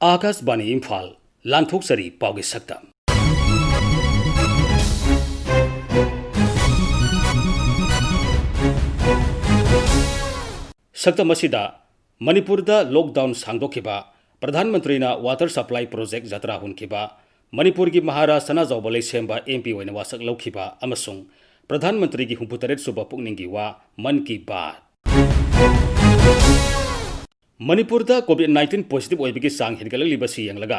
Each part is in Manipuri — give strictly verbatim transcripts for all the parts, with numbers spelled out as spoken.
ꯑꯥꯀꯥꯁꯕꯥꯅꯤ ꯏꯝꯐꯥꯜ, ꯂꯥꯟꯊꯣꯛꯆꯔꯤ ꯄꯥꯎꯒꯤ ꯁꯛꯇꯝ꯫ ꯁꯛꯇꯝ ꯑꯁꯤꯗ ꯃꯅꯤꯄꯨꯔꯗ ꯂꯣꯛꯗꯥꯎꯟ ꯁꯥꯡꯗꯣꯛꯈꯤꯕ, ꯄ꯭ꯔꯙꯥꯟ ꯃꯟꯇ꯭ꯔꯤꯅ ꯋꯥꯇꯔ ꯁꯄ꯭ꯂꯥꯏ ꯄ꯭ꯔꯣꯖꯦꯛ ꯖꯇ꯭ꯔꯥ ꯍꯨꯟꯈꯤꯕ, ꯃꯅꯤꯄꯨꯔꯒꯤ ꯃꯍꯥꯔꯥꯖ ꯁꯅꯥꯖꯥꯎꯕ ꯂꯩꯁꯦꯝꯕ ꯑꯦꯝ ꯄꯤ ꯑꯣꯏꯅ ꯋꯥꯁꯛ ꯂꯧꯈꯤꯕ ꯑꯃꯁꯨꯡ ꯄ꯭ꯔꯙꯥꯟ ꯃꯟꯇ꯭ꯔꯤꯒꯤ ꯍꯨꯝꯐꯨꯇꯔꯦꯠ ꯁꯨꯕ ꯄꯨꯛꯅꯤꯡꯒꯤ ꯋꯥ, ꯃꯟ ꯀꯤ ꯕꯥꯠ꯫ ꯃꯅꯤꯄꯨꯔꯗ ꯀꯣꯚꯤꯗ ꯅꯥꯏꯟꯇꯤꯟ ꯄꯣꯖꯤꯇꯤꯚ ꯑꯣꯏꯕꯒꯤ ꯆꯥꯡ ꯍꯦꯟꯒꯠꯂꯛꯂꯤꯕꯁꯤ ꯌꯦꯡꯂꯒ,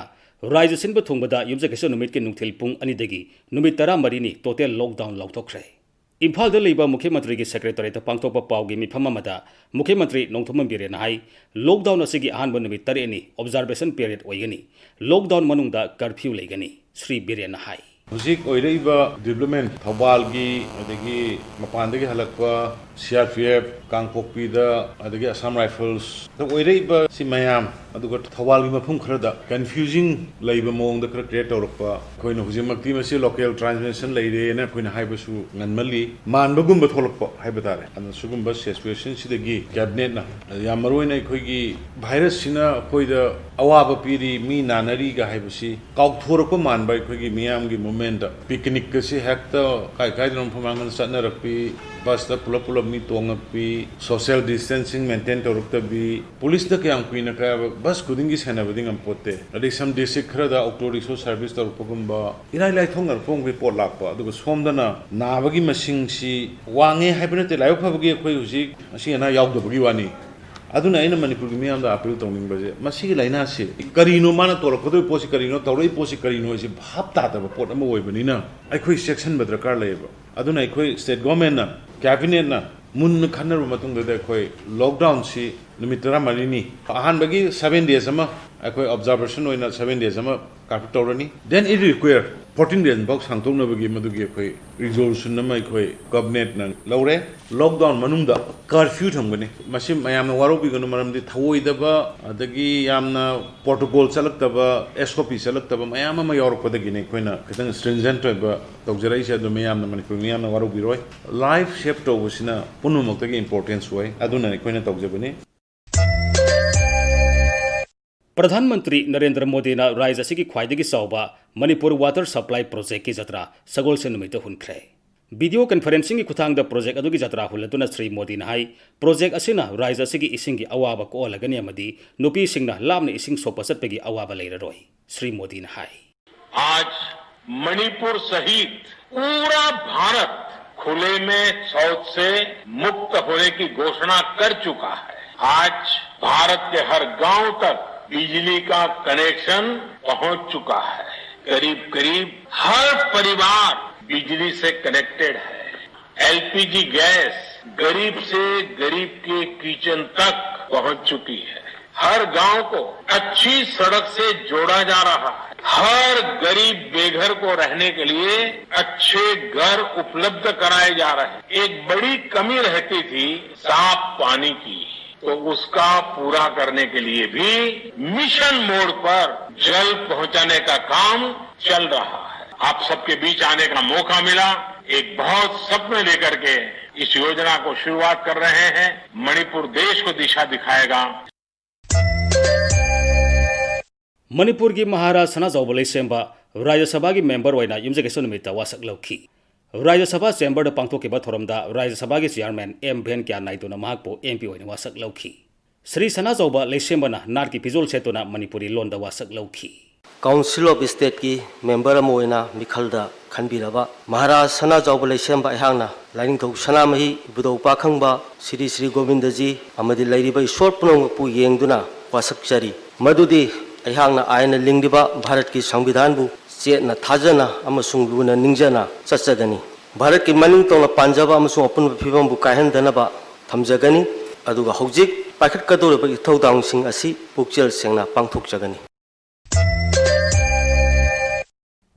ꯔꯥꯏꯖ ꯁꯤꯟꯕ ꯊꯨꯡꯕꯗ ꯌꯨꯝꯖꯀꯩꯁ ꯅꯨꯃꯤꯠꯀꯤ ꯅꯨꯡꯊꯤꯜ ꯄꯨꯡ ꯑꯅꯤꯗꯒꯤ ꯅꯨꯃꯤꯠ ꯇꯔꯥꯃꯔꯤꯅꯤ ꯇꯣꯇꯦꯜ ꯂꯣꯛꯗꯥꯎꯟ ꯂꯥꯎꯊꯣꯛꯈ꯭ꯔꯦ꯫ ꯏꯝꯐꯥꯜꯗ ꯂꯩꯕ ꯃꯨꯈ꯭ꯌ ꯃꯟꯇ꯭ꯔꯤꯒꯤ ꯁꯦꯀ꯭ꯔꯦꯇꯔꯤꯌꯦꯠꯇ ꯄꯥꯡꯊꯣꯛꯄ ꯄꯥꯎꯒꯤ ꯃꯤꯐꯝ ꯑꯃꯗ ꯃꯨꯈ꯭ꯌ ꯃꯟꯇ꯭ꯔꯤ ꯅꯣꯡꯊꯣꯝꯕꯝ ꯕꯤꯔꯦꯟꯅ ꯍꯥꯏ, ꯂꯣꯛꯗꯥꯎꯟ ꯑꯁꯤꯒꯤ ꯑꯍꯥꯟꯕ ꯅꯨꯃꯤꯠ ꯇꯔꯦꯠꯅꯤ ꯑꯣꯕꯖꯥꯔꯕꯦꯁꯟ ꯄꯤꯔꯤꯌꯠ ꯑꯣꯏꯒꯅꯤ꯫ ꯂꯣꯛꯗꯥꯎꯟ ꯃꯅꯨꯡꯗ ꯀꯔꯐ꯭ꯌꯨ ꯂꯩꯒꯅꯤ꯫ ꯁ꯭ꯔꯤ ꯕꯤꯔꯦꯟꯅ ꯍꯥꯏ꯫ ꯍꯧꯖꯤꯛ ꯑꯣꯏꯔꯛꯏꯕ ꯗꯤꯕ꯭ꯂꯞꯃꯦꯟ, ꯊꯧꯕꯥꯜꯒꯤ, ꯑꯗꯒꯤ ꯃꯄꯥꯟꯗꯒꯤ ꯍꯜꯂꯛꯄ ꯁꯤ ꯑꯥꯔ ꯄꯤ ꯑꯦꯐ, ꯀꯥꯡꯄꯣꯛꯄꯤꯗ, ꯑꯗꯒꯤ ꯑꯁꯥꯝ ꯔꯥꯏꯐꯜꯁ, ꯑꯣꯏꯔꯛꯏꯕ ꯁꯤ ꯃꯌꯥꯝ, ꯑꯗꯨꯒ ꯊꯧꯕꯥꯜꯒꯤ ꯃꯐꯝ ꯈꯔꯗ ꯀꯟꯐ꯭ꯌꯨꯖꯤꯡ ꯂꯩꯕ ꯃꯑꯣꯡꯗ ꯈꯔ ꯀ꯭ꯔꯤꯌꯦꯠ ꯇꯧꯔꯛꯄ, ꯑꯩꯈꯣꯏꯅ ꯍꯧꯖꯤꯛꯃꯛꯇꯤ ꯃꯁꯤ ꯂꯣꯀꯦꯜ ꯇ꯭ꯔꯥꯟꯁꯃꯤꯁꯟ ꯂꯩꯔꯦꯅ ꯑꯩꯈꯣꯏꯅ ꯍꯥꯏꯕꯁꯨ ꯉꯟꯃꯜꯂꯤ, ꯃꯥꯟꯕꯒꯨꯝꯕ ꯊꯣꯛꯂꯛꯄ ꯍꯥꯏꯕ ꯇꯥꯔꯦ꯫ ꯑꯗꯨꯅ ꯁꯤꯒꯨꯝꯕ ꯁꯤꯆꯨꯋꯦꯁꯟꯁꯤꯗꯒꯤ ꯀꯦꯕꯤꯅꯦꯠꯅ ꯌꯥꯝ ꯃꯔꯨꯑꯣꯏꯅ ꯑꯩꯈꯣꯏꯒꯤ ꯚꯥꯏꯔꯁꯁꯤꯅ ꯑꯩꯈꯣꯏꯗ ꯑꯋꯥꯕ ꯄꯤꯔꯤ, ꯃꯤ ꯅꯥꯅꯔꯤꯒ ꯍꯥꯏꯕꯁꯤ ꯀꯥꯎꯊꯣꯔꯛꯄ ꯃꯥꯟꯕ ꯑꯩꯈꯣꯏꯒꯤ ꯃꯤꯌꯥꯝꯒꯤ ꯃꯨꯞꯃꯦꯟꯗ꯫ ꯄꯤꯛꯅꯤꯛꯀꯁꯤ ꯍꯦꯛꯇ ꯀꯥꯏ ꯀꯥꯏꯗꯅꯣ ꯃꯐꯝ ꯃꯥꯡꯗ ꯆꯠꯅꯔꯛꯄꯤ, ꯕꯁꯇ ꯄꯨꯂꯞ ꯄꯨꯂꯞ ꯃꯤ ꯇꯣꯡꯉꯛꯄꯤ, ꯁꯣꯁꯤꯌꯦꯜ ꯗꯤꯁꯇꯦꯟꯁꯤꯡ ꯃꯦꯟꯇꯦꯟ ꯇꯧꯔꯛꯇꯕꯤ, ꯄꯨꯂꯤꯁꯅ ꯀꯌꯥꯝ ꯀꯨꯏꯅ ꯀꯌꯥ ꯕꯁ ꯈꯨꯗꯤꯡꯒꯤ ꯁꯦꯟꯅꯕꯗꯤ ꯉꯝꯄꯣꯠꯇꯦ꯫ ꯑꯗꯩ ꯁꯝ ꯗꯤꯁꯇ꯭ꯔꯤꯛ ꯈꯔꯗ ꯑꯣꯛꯇꯣ ꯔꯤꯛꯁꯣ ꯁꯥꯔꯚꯤꯁ ꯇꯧꯔꯛꯄꯒꯨꯝꯕ, ꯏꯔꯥꯏ ꯂꯥꯏꯊꯣꯛꯅꯔꯛꯄ ꯄꯣꯠ ꯂꯥꯛꯄ, ꯑꯗꯨꯒ ꯁꯣꯝꯗꯅ ꯅꯥꯕꯒꯤ ꯃꯁꯤꯡꯁꯤ ꯋꯥꯡꯉꯦ ꯍꯥꯏꯕ ꯅꯠꯇꯦ, ꯂꯥꯏꯕꯛ ꯐꯕꯒꯤ ꯑꯩꯈꯣꯏ ꯍꯧꯖꯤꯛ ꯑꯁꯤ ꯑꯅꯥ ꯌꯥꯎꯗꯕꯒꯤ ꯋꯥꯅꯤ꯫ ꯑꯗꯨꯅ ꯑꯩꯅ ꯃꯅꯤꯄꯨꯔꯒꯤ ꯃꯤꯌꯥꯝꯗ ꯑꯥꯄꯤꯜ ꯇꯧꯅꯤꯡꯕꯁꯦ, ꯃꯁꯤꯒꯤ ꯂꯥꯏꯅꯥꯁꯤ ꯀꯔꯤꯅꯣ, ꯃꯥꯅ ꯇꯧꯔꯛꯀꯗꯧꯔꯤꯕ ꯄꯣꯠꯁꯤ ꯀꯔꯤꯅꯣ, ꯇꯧꯔꯛꯏ ꯄꯣꯠꯁꯤ ꯀꯔꯤꯅꯣ ꯍꯥꯏꯁꯤ ꯚꯥꯞ ꯇꯥꯗꯕ ꯄꯣꯠ ꯑꯃ ꯑꯣꯏꯕꯅꯤꯅ, ꯑꯩꯈꯣꯏ ꯆꯦꯛꯁꯤꯟꯕ ꯗꯔꯀꯥꯔ ꯂꯩꯌꯦꯕ꯫ ꯑꯗꯨꯅ ꯑꯩꯈꯣꯏ ꯁ꯭ꯇꯦꯠ ꯒꯣꯔꯃꯦꯟꯅ, ꯀꯦꯕꯤꯅꯦꯠꯅ ꯃꯨꯟꯅ ꯈꯟꯅꯔꯕ ꯃꯇꯨꯡꯗꯗꯤ ꯑꯩꯈꯣꯏ ꯂꯣꯛꯗꯥꯎꯟꯁꯤ ꯅꯨꯃꯤꯠ ꯇꯔꯥꯃꯔꯤꯅꯤ, ꯑꯍꯥꯟꯕꯒꯤ ꯁꯚꯦꯟ ꯗꯦꯖ ꯑꯃ ꯑꯩꯈꯣꯏ ꯑꯣꯕꯖꯥꯔꯕꯦꯁꯟ ꯑꯣꯏꯅ ꯁꯚꯦꯟ ꯗꯦꯖ ꯑꯃ ꯀꯥꯔꯐ꯭ꯌꯨ ꯇꯧꯔꯅꯤ꯫ Then it require fourteen days ꯐꯥꯎ ꯁꯥꯡꯗꯣꯛꯅꯕꯒꯤ ꯃꯗꯨꯒꯤ ꯑꯩꯈꯣꯏ ꯔꯤꯖꯣꯂꯨꯁꯟ ꯑꯃ ꯑꯩꯈꯣꯏ ꯀꯦꯕꯤꯅꯦꯠꯅ ꯂꯧꯔꯦ꯫ ꯂꯣꯛꯗꯥꯎꯟ ꯃꯅꯨꯡꯗ ꯀꯔꯐ꯭ꯌꯨ ꯊꯝꯒꯅꯤ꯫ ꯃꯁꯤ ꯃꯌꯥꯝꯅ ꯋꯥꯔꯧꯕꯤꯒꯅꯨ, ꯃꯔꯝꯗꯤ ꯊꯧꯑꯣꯏꯗꯕ, ꯑꯗꯒꯤ ꯌꯥꯝꯅ ꯄ꯭ꯔꯣꯇꯣꯀꯣꯜ ꯆꯠꯂꯛꯇꯕ, ꯑꯦꯁ ꯑꯣ ꯄꯤ ꯆꯠꯂꯛꯇꯕ ꯃꯌꯥꯝ ꯑꯃ ꯌꯥꯎꯔꯛꯄꯗꯒꯤꯅꯤ ꯑꯩꯈꯣꯏꯅ ꯈꯤꯇꯪ ꯁ꯭ꯇ꯭ꯔꯤꯟꯖꯦꯟꯠ ꯑꯣꯏꯕ ꯇꯧꯖꯔꯛꯏꯁꯦ꯫ ꯑꯗꯨ ꯃꯌꯥꯝꯅ, ꯃꯅꯤꯄꯨꯔ ꯃꯤꯌꯥꯝꯅ ꯋꯥꯔꯧꯕꯤꯔꯣꯏ꯫ ꯂꯥꯏꯐ ꯁꯦꯚ ꯇꯧꯕꯁꯤꯅ ꯄꯨꯝꯅꯃꯛꯇꯒꯤ ꯏꯝꯄꯣꯔꯇꯦꯟꯁ ꯑꯣꯏ, ꯑꯗꯨꯅ ꯑꯩꯈꯣꯏꯅ ꯇꯧꯖꯕꯅꯤ꯫ ꯄ꯭ꯔꯙꯥꯟ ꯃꯟꯇ꯭ꯔꯤ ꯅꯔꯦꯟꯗ꯭ꯔ ꯃꯣꯗꯤꯅ ꯔꯥꯖ꯭ꯌ ꯑꯁꯤꯒꯤ ꯈ꯭ꯋꯥꯏꯗꯒꯤ ꯆꯥꯎꯕ ꯃꯅꯤꯄꯨꯔ ꯋꯥꯇꯔ ꯁꯄ꯭ꯂꯥꯏ ꯄ꯭ꯔꯣꯖꯦꯛꯀꯤ ꯖꯇ꯭ꯔꯥ ꯁꯒꯣꯜꯁꯦꯟ ꯅꯨꯃꯤꯠꯇ ꯍꯨꯟꯈ꯭ꯔꯦ꯫ ꯚꯤꯗꯤꯑꯣ ꯀꯟꯐꯔꯦꯟꯁꯤꯡꯒꯤ ꯈꯨꯠꯊꯥꯡꯗ ꯄ꯭ꯔꯣꯖꯦꯛ ꯑꯗꯨꯒꯤ ꯖꯇ꯭ꯔꯥ ꯍꯨꯜꯂꯗꯨꯅ ꯁ꯭ꯔꯤ ꯃꯣꯗꯤꯅ ꯍꯥꯏ, ꯄ꯭ꯔꯣꯖꯦꯛ ꯑꯁꯤꯅ ꯔꯥꯖ꯭ꯌ ꯑꯁꯤꯒꯤ ꯏꯁꯤꯡꯒꯤ ꯑꯋꯥꯕ ꯀꯣꯛꯍꯜꯂꯒꯅꯤ ꯑꯃꯗꯤ ꯅꯨꯄꯤꯁꯤꯡꯅ ꯂꯥꯞꯅ ꯏꯁꯤꯡ ꯁꯣꯛꯄ ꯆꯠꯄꯒꯤ ꯑꯋꯥꯕ ꯂꯩꯔꯔꯣꯏ꯫ ꯁ꯭ꯔꯤ ꯃꯣꯗꯤꯅ ꯍꯥꯏ, आज मणिपुर सहित पूरा भारत खुले में शौच से मुक्त होने की घोषणा कर चुका है। आज भारत के हर गांव तक बिजली का कनेक्शन पहुंच चुका है। करीब करीब हर परिवार बिजली से कनेक्टेड है। एलपीजी गैस गरीब से गरीब के किचन तक पहुंच चुकी है। हर गांव को अच्छी सड़क से जोड़ा जा रहा है। हर गरीब बेघर को रहने के लिए अच्छे घर उपलब्ध कराए जा रहे हैं। एक बड़ी कमी रहती थी साफ पानी की, तो उसका पूरा करने के लिए भी मिशन मोड पर जल पहुंचाने का काम चल रहा है। आप सबके बीच आने का मौका मिला, एक बहुत सपने लेकर के इस योजना को शुरुआत कर रहे हैं। मणिपुर देश को दिशा दिखाएगा। ꯃꯅꯤꯄꯨꯔꯒꯤ ꯃꯍꯥꯔꯥꯖ ꯁꯅꯥꯖꯥꯎꯕ ꯂꯩꯁꯦꯝꯕ ꯔꯥꯖ꯭ꯌ ꯁꯚꯥꯒꯤ ꯃꯦꯝꯕꯔ ꯑꯣꯏꯅ ꯌꯨꯝꯖꯀꯩꯁ ꯅꯨꯃꯤꯠꯇ ꯋꯥꯁꯛ ꯂꯧꯈꯤ꯫ ꯔꯥꯖ꯭ꯌ ꯁꯚꯥ ꯆꯦꯝꯕꯔꯗ ꯄꯥꯡꯊꯣꯛꯈꯤꯕ ꯊꯧꯔꯝꯗ ꯔꯥꯖ꯭ꯌ ꯁꯚꯥꯒꯤ ꯆꯤꯌꯥꯔꯃꯦꯟ ꯑꯦꯝ ꯚꯦꯟꯀꯌꯥ ꯅꯥꯏꯗꯨꯅ ꯃꯍꯥꯛꯄꯨ ꯑꯦꯝ ꯄꯤ ꯑꯣꯏꯅ ꯋꯥꯁꯛ ꯂꯧꯈꯤ꯫ ꯁ꯭ꯔꯤ ꯁꯅꯥꯖꯥꯎꯕ ꯂꯩꯁꯦꯝꯕꯅ ꯅꯥꯠꯀꯤ ꯐꯤꯖꯣꯜ ꯁꯦꯠꯇꯨꯅ ꯃꯅꯤꯄꯨꯔꯤ ꯂꯣꯟꯗ ꯋꯥꯁꯛ ꯂꯧꯈꯤ꯫ Council of Stateꯀꯤ ꯃꯦꯝꯕꯔ ꯑꯃ ꯑꯣꯏꯅ ꯃꯤꯈꯜꯗ ꯈꯟꯕꯤꯔꯕ ꯃꯍꯥꯔꯥꯖ ꯁꯅꯥꯖꯥꯎꯕ ꯂꯩꯁꯦꯝꯕ ꯑꯩꯍꯥꯛꯅ ꯂꯥꯏꯅꯤꯡꯊꯧ ꯁꯅꯥꯃꯍꯤ ꯏꯕꯨꯙꯧ ꯄꯥꯈꯪꯕ ꯁ꯭ꯔꯤ ꯁ꯭ꯔꯤ ꯒꯣꯕꯤꯟꯗꯖꯤ ꯑꯃꯗꯤ ꯂꯩꯔꯤꯕ ꯏꯁꯣꯔ ꯄꯨꯝꯅꯃꯛꯄꯨ ꯌꯦꯡꯗꯨꯅ ꯋꯥꯁꯛꯆꯔꯤ꯫ ꯃꯗꯨꯗꯤ ꯑꯩꯍꯥꯛꯅ ꯑꯥꯏꯟꯅ ꯂꯤꯡꯂꯤꯕ ꯚꯥꯔꯠꯀꯤ ꯁꯪꯕꯤꯙꯥꯟꯕꯨ ꯆꯦꯠꯅ ꯊꯥꯖꯅ ꯑꯃꯁꯨꯡ ꯂꯨꯅ ꯅꯤꯡꯖꯅ ꯆꯠꯆꯒꯅꯤ꯫ ꯚꯥꯔꯠꯀꯤ ꯃꯅꯤꯡ ꯇꯧꯅ ꯄꯥꯟꯖꯕ ꯑꯃꯁꯨꯡ ꯑꯄꯨꯟꯕ ꯐꯤꯕꯝꯕꯨ ꯀꯥꯏꯍꯟꯗꯅꯕ ꯊꯝꯖꯒꯅꯤ꯫ ꯑꯗꯨꯒ ꯍꯧꯖꯤꯛ ꯄꯥꯏꯈꯠꯀꯗꯧꯔꯤꯕ ꯏꯊꯧꯗꯥꯡꯁꯤꯡ ꯑꯁꯤ ꯄꯨꯛꯆꯦꯜ ꯁꯦꯡꯅ ꯄꯥꯡꯊꯣꯛꯆꯒꯅꯤ꯫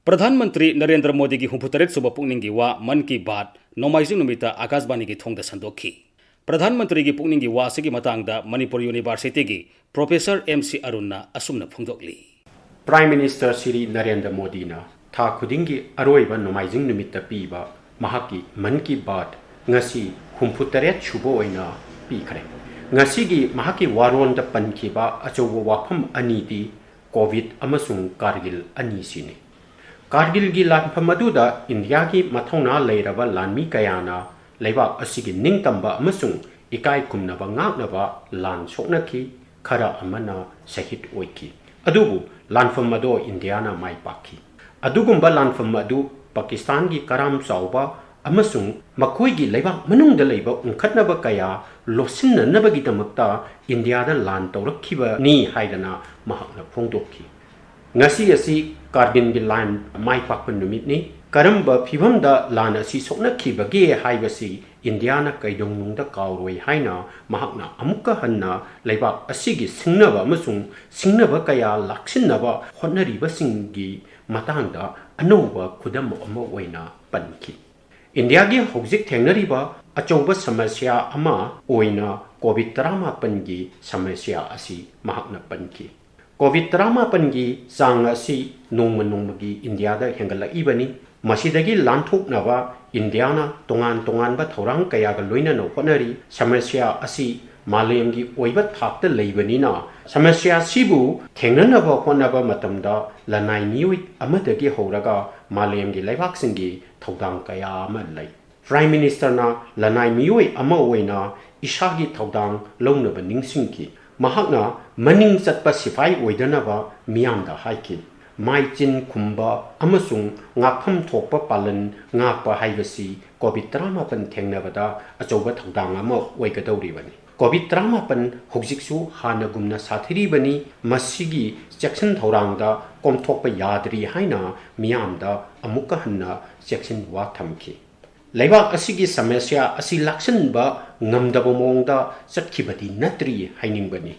ꯄ꯭ꯔꯙꯥꯟ ꯃꯟꯇ꯭ꯔꯤ ꯅꯔꯦꯟꯗ꯭ꯔ ꯃꯣꯗꯤꯒꯤ ꯍꯨꯝꯐꯨꯇꯔꯦꯠ ꯁꯨꯕ ꯄꯨꯛꯅꯤꯡꯒꯤ ꯋꯥ ꯃꯟ ꯀꯤ ꯕꯥꯠ ꯅꯣꯡꯃꯥꯏꯖꯤꯡ ꯅꯨꯃꯤꯠꯇ ꯑꯥꯀꯥꯁꯕꯥꯅꯤꯒꯤ ꯊꯣꯡꯗ ꯁꯟꯗꯣꯛꯈꯤ꯫ ꯄ꯭ꯔꯙꯥꯟ ꯃꯟꯇ꯭ꯔꯤꯒꯤ ꯄꯨꯛꯅꯤꯡꯒꯤ ꯋꯥꯁꯤꯒꯤ ꯃꯇꯥꯡꯗ ꯃꯅꯤꯄꯨꯔ ꯌꯨꯅꯤꯚꯔꯁꯤꯇꯤꯒꯤ ꯄ꯭ꯔꯣꯐꯦꯁꯔ ꯑꯦꯝ ꯁꯤ ꯑꯔꯨꯟꯅ ꯑꯁꯨꯝꯅ ꯐꯣꯡꯗꯣꯛꯂꯤ꯫ Prime Minister ꯁ꯭ꯔꯤ ꯅꯔꯦꯟꯗ꯭ꯔ ꯃꯣꯗꯤꯅ ꯊꯥ ꯈꯨꯗꯤꯡꯒꯤ ꯑꯔꯣꯏꯕ ꯅꯣꯡꯃꯥꯏꯖꯤꯡ ꯅꯨꯃꯤꯠꯇ ꯄꯤꯕ ꯃꯍꯥꯛꯀꯤ ꯃꯟ ꯀꯤ ꯕꯥꯠ ꯉꯁꯤ ꯍꯨꯝꯐꯨꯇꯔꯦꯠ ꯁꯨꯕ ꯑꯣꯏꯅ ꯄꯤꯈ꯭ꯔꯦ꯫ ꯉꯁꯤꯒꯤ ꯃꯍꯥꯛꯀꯤ ꯋꯥꯔꯣꯜꯗ ꯄꯟꯈꯤꯕ ꯑꯆꯧꯕ ꯋꯥꯐꯝ ꯑꯅꯤꯗꯤ ꯀꯣꯚꯤꯗ ꯑꯃꯁꯨꯡ ꯀꯥꯔꯒꯤꯜ ꯑꯅꯤꯁꯤꯅꯤ꯫ ꯀꯥꯔꯒꯤꯜꯒꯤ ꯂꯥꯟꯐꯝ ꯑꯗꯨꯗ ꯏꯟꯗꯤꯌꯥꯒꯤ ꯃꯊꯧꯅꯥ ꯂꯩꯔꯕ ꯂꯥꯟꯃꯤ ꯀꯌꯥꯅ ꯂꯩꯕꯥꯛ ꯑꯁꯤꯒꯤ ꯅꯤꯡꯇꯝꯕ ꯑꯃꯁꯨꯡ ꯏꯀꯥꯏ ꯈꯨꯝꯅꯕ ꯉꯥꯛꯅꯕ ꯂꯥꯟ ꯁꯣꯛꯅꯈꯤ, ꯈꯔ ꯑꯃꯅ ꯁꯍꯤꯗ ꯑꯣꯏꯈꯤ꯫ ꯑꯗꯨꯕꯨ ꯂꯥꯟꯐꯝ ꯑꯗꯣ ꯏꯟꯗꯤꯌꯥꯅ ꯃꯥꯏ ꯄꯥꯛꯈꯤ꯫ ꯑꯗꯨꯒꯨꯝꯕ ꯂꯥꯟꯐꯝ ꯑꯗꯨ ꯄꯥꯀꯤꯁꯇꯥꯟꯒꯤ ꯀꯔꯥꯝ ꯆꯥꯎꯕ ꯑꯃꯁꯨꯡ ꯃꯈꯣꯏꯒꯤ ꯂꯩꯕꯥꯛ ꯃꯅꯨꯡꯗ ꯂꯩꯕ ꯎꯪꯈꯠꯅꯕ ꯀꯌꯥ ꯂꯣꯠꯁꯤꯟꯅꯅꯕꯒꯤꯗꯃꯛꯇ ꯏꯟꯗꯤꯌꯥꯗ ꯂꯥꯟ ꯇꯧꯔꯛꯈꯤꯕꯅꯤ ꯍꯥꯏꯗꯅ ꯃꯍꯥꯛꯅ ꯐꯣꯡꯗꯣꯛꯈꯤ꯫ ꯉꯁꯤ ꯑꯁꯤ ꯀꯥꯔꯒꯤꯜꯒꯤ ꯂꯥꯟ ꯃꯥꯏ ꯄꯥꯛꯄ ꯅꯨꯃꯤꯠꯅꯤ꯫ ꯀꯔꯝꯕ ꯐꯤꯚꯝꯗ ꯂꯥꯟ ꯑꯁꯤ ꯁꯣꯛꯅꯈꯤꯕꯒꯦ ꯍꯥꯏꯕꯁꯤ ꯏꯟꯗꯤꯌꯥꯅ ꯀꯩꯗꯧꯅꯨꯡꯗ ꯀꯥꯎꯔꯣꯏ ꯍꯥꯏꯅ ꯃꯍꯥꯛꯅ ꯑꯃꯨꯛꯀ ꯍꯟꯅ ꯂꯩꯕꯥꯛ ꯑꯁꯤꯒꯤ ꯁꯤꯡꯅꯕ ꯑꯃꯁꯨꯡ ꯁꯤꯡꯅꯕ ꯀꯌꯥ ꯂꯥꯛꯁꯤꯟꯅꯕ ꯍꯣꯠꯅꯔꯤꯕꯁꯤꯡꯒꯤ ꯃꯇꯥꯡꯗ ꯑꯅꯧꯕ ꯈꯨꯗꯝ ꯑꯃ ꯑꯣꯏꯅ ꯄꯟꯈꯤ꯫ ꯏꯟꯗꯤꯌꯥꯒꯤ ꯍꯧꯖꯤꯛ ꯊꯦꯡꯅꯔꯤꯕ ꯑꯆꯧꯕ ꯁꯃꯁ꯭ꯌꯥ ꯑꯃ ꯑꯣꯏꯅ ꯀꯣꯚꯤꯗ ꯇꯔꯥꯃꯥꯄꯟꯒꯤ ꯁꯃꯁ꯭ꯌꯥ ꯑꯁꯤ ꯃꯍꯥꯛꯅ ꯄꯟꯈꯤ꯫ ꯀꯣꯚꯤꯗ ꯇꯔꯥꯃꯥꯄꯟꯒꯤ ꯆꯥꯡ ꯑꯁꯤ ꯅꯣꯡꯃ ꯅꯣꯡꯃꯒꯤ ꯏꯟꯗꯤꯌꯥꯗ ꯍꯦꯟꯒꯠꯂꯛꯏꯕꯅꯤ꯫ ꯃꯁꯤꯗꯒꯤ ꯂꯥꯟꯊꯣꯛꯅꯕ ꯏꯟꯗꯤꯌꯥꯅ ꯇꯣꯉꯥꯟ ꯇꯣꯉꯥꯟꯕ ꯊꯧꯔꯥꯡ ꯀꯌꯥꯒ ꯂꯣꯏꯅꯅ ꯍꯣꯠꯅꯔꯤ꯫ ꯁꯃꯁ꯭ꯌꯥ ꯑꯁꯤ ꯃꯥꯂꯦꯝꯒꯤ ꯑꯣꯏꯕ ꯊꯥꯛꯇ ꯂꯩꯕꯅꯤꯅ, ꯁꯃꯁ꯭ꯌꯥ ꯑꯁꯤꯕꯨ ꯊꯦꯡꯅꯅꯕ ꯍꯣꯠꯅꯕ ꯃꯇꯝꯗ ꯂꯅꯥꯏ ꯃꯤꯑꯣꯏ ꯑꯃꯗꯒꯤ ꯍꯧꯔꯒ ꯃꯥꯂꯦꯝꯒꯤ ꯂꯩꯕꯥꯛꯁꯤꯡꯒꯤ ꯊꯧꯗꯥꯡ ꯀꯌꯥ ꯑꯃ ꯂꯩ꯫ ꯄ꯭ꯔꯥꯏꯝ ꯃꯤꯅꯤꯁꯇꯔꯅ ꯂꯅꯥꯏ ꯃꯤꯑꯣꯏ ꯑꯃ ꯑꯣꯏꯅ ꯏꯁꯥꯒꯤ ꯊꯧꯗꯥꯡ ꯂꯧꯅꯕ ꯅꯤꯡꯁꯤꯡꯈꯤ꯫ ꯃꯍꯥꯛꯅ ꯃꯅꯤꯡ ꯆꯠꯄ ꯁꯤꯐꯥꯏ ꯑꯣꯏꯗꯅꯕ ꯃꯤꯌꯥꯝꯗ ꯍꯥꯏꯈꯤ꯫ ꯃꯥꯏ ꯆꯤꯟ ꯈꯨꯝꯕ ꯑꯃꯁꯨꯡ ꯉꯥꯛꯐꯝ ꯊꯣꯛꯄ ꯄꯥꯂꯟ ꯉꯥꯛꯄ ꯍꯥꯏꯕꯁꯤ ꯀꯣꯚꯤꯗ ꯇꯔꯥꯃꯥꯄꯟ ꯊꯦꯡꯅꯕꯗ ꯑꯆꯧꯕ ꯊꯧꯗꯥꯡ ꯑꯃ ꯑꯣꯏꯒꯗꯧꯔꯤꯕꯅꯤ꯫ ꯀꯣꯚꯤꯗ ꯇꯔꯥꯃꯥꯄꯟ ꯍꯧꯖꯤꯛꯁꯨ ꯍꯥꯟꯅꯒꯨꯝꯅ ꯁꯥꯊꯤꯔꯤꯕꯅꯤ꯫ ꯃꯁꯤꯒꯤ ꯆꯦꯛꯁꯤꯟ ꯊꯧꯔꯥꯡꯗ ꯀꯣꯝꯊꯣꯛꯄ ꯌꯥꯗ꯭ꯔꯤ ꯍꯥꯏꯅ ꯃꯤꯌꯥꯝꯗ ꯑꯃꯨꯛꯀ ꯍꯟꯅ ꯆꯦꯛꯁꯤꯟ ꯋꯥ ꯊꯝꯈꯤ꯫ ꯂꯩꯕꯥꯛ ꯑꯁꯤꯒꯤ ꯁꯃꯁ꯭ꯌꯥ ꯑꯁꯤ ꯂꯥꯛꯁꯤꯟꯕ ꯉꯝꯗꯕ ꯃꯑꯣꯡꯗ ꯆꯠꯈꯤꯕꯗꯤ ꯅꯠꯇ꯭ꯔꯤ ꯍꯥꯏꯅꯤꯡꯕꯅꯤ꯫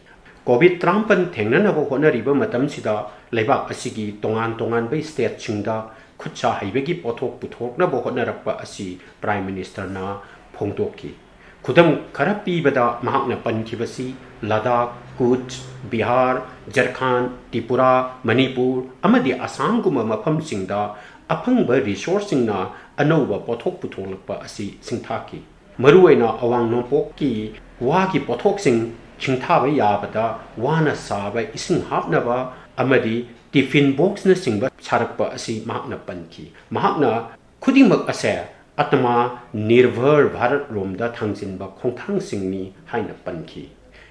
ꯀꯣꯚꯤꯗ ꯇꯔꯥꯃꯥꯄꯟ ꯊꯦꯡꯅꯅꯕ ꯍꯣꯠꯅꯔꯤꯕ ꯃꯇꯝꯁꯤꯗ ꯂꯩꯕꯥꯛ ꯑꯁꯤꯒꯤ ꯇꯣꯉꯥꯟ ꯇꯣꯉꯥꯟꯕ ꯁ꯭ꯇꯦꯠꯁꯤꯡꯗ ꯈꯨꯠ ꯁꯥ ꯍꯩꯕꯒꯤ ꯄꯣꯠꯊꯣꯛ ꯄꯨꯊꯣꯛꯅꯕ ꯍꯣꯠꯅꯔꯛꯄ ꯑꯁꯤ ꯄ꯭ꯔꯥꯏꯝ ꯃꯤꯅꯤꯁꯇꯔꯅ ꯐꯣꯡꯗꯣꯛꯈꯤ꯫ ꯈꯨꯗꯝ ꯈꯔ ꯄꯤꯕꯗ, ꯃꯍꯥꯛꯅ ꯄꯟꯈꯤꯕꯁꯤ ꯂꯗꯥꯈ, ꯀꯨꯆ ꯕꯤꯍꯥꯔ, ꯖꯔꯈꯥꯟ, ꯇ꯭ꯔꯤꯄꯨꯔꯥ, ꯃꯅꯤꯄꯨꯔ ꯑꯃꯗꯤ ꯑꯁꯥꯝꯒꯨꯝꯕ ꯃꯐꯝꯁꯤꯡꯗ ꯑꯐꯪꯕ ꯔꯤꯁꯣꯔꯁꯁꯤꯡꯅ ꯑꯅꯧꯕ ꯄꯣꯠꯊꯣꯛ ꯄꯨꯊꯣꯛꯂꯛꯄ ꯑꯁꯤ ꯁꯤꯡꯊꯥꯈꯤ꯫ ꯃꯔꯨꯑꯣꯏꯅ ꯑꯋꯥꯡ ꯅꯣꯡꯄꯣꯛꯀꯤ ꯋꯥꯒꯤ ꯄꯣꯠꯊꯣꯛꯁꯤꯡ ꯁꯤꯡꯊꯥꯕ ꯌꯥꯕꯗ ꯋꯥꯅ ꯁꯥꯕ ꯏꯁꯤꯡ ꯍꯥꯞꯅꯕ ꯑꯃꯗꯤ ꯇꯤꯐꯤꯟ ꯕꯣꯛꯁꯅꯆꯤꯡꯕ ꯁꯥꯔꯛꯄ ꯑꯁꯤ ꯃꯍꯥꯛꯅ ꯄꯟꯈꯤ꯫ ꯃꯍꯥꯛꯅ ꯈꯨꯗꯤꯡꯃꯛ ꯑꯁꯦ ꯑꯇꯃꯥ ꯅꯤꯔꯚꯔ ꯚꯥꯔꯠ ꯔꯣꯝꯗ ꯊꯥꯡꯖꯤꯟꯕ ꯈꯣꯡꯊꯥꯡꯁꯤꯡꯅꯤ ꯍꯥꯏꯅ ꯄꯟꯈꯤ꯫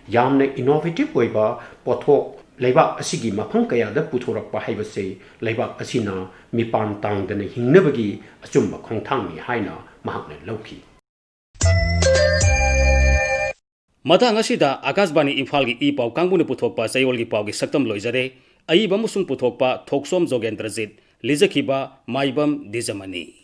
ꯌꯥꯝꯅ ꯏꯅꯣꯚꯦꯇꯤꯚ ꯑꯣꯏꯕ ꯄꯣꯠꯊꯣꯛ ꯂꯩꯕꯥꯛ ꯑꯁꯤꯒꯤ ꯃꯐꯝ ꯀꯌꯥꯗ ꯄꯨꯊꯣꯔꯛꯄ ꯍꯥꯏꯕꯁꯤ ꯂꯩꯕꯥꯛ ꯑꯁꯤꯅ ꯃꯤꯄꯥꯟ ꯇꯥꯡꯗꯅ ꯍꯤꯡꯅꯕꯒꯤ ꯑꯆꯨꯝꯕ ꯈꯣꯡꯊꯥꯡꯅꯤ ꯍꯥꯏꯅ ꯃꯍꯥꯛꯅ ꯂꯧꯈꯤ꯫ ꯃꯇꯥꯡ ꯑꯁꯤꯗ ꯑꯀꯥꯁꯕꯥꯅꯤ ꯏꯝꯐꯥꯜꯒꯤ ꯏ ꯄꯥꯎ ꯀꯥꯡꯕꯨꯅ ꯄꯨꯊꯣꯛꯄ ꯆꯌꯣꯜꯒꯤ ꯄꯥꯎꯒꯤ ꯁꯛꯇꯝ ꯂꯣꯏꯖꯔꯦ꯫ ꯑꯏꯕ ꯑꯃꯁꯨꯡ ꯄꯨꯊꯣꯛꯄ ꯊꯣꯛꯁꯣꯝ ꯖꯣꯒꯦꯟꯗ꯭ꯔꯖꯤꯠ, ꯂꯤꯖꯈꯤꯕ ꯃꯥꯏꯕꯝ ꯗꯤꯖꯃꯅꯤ꯫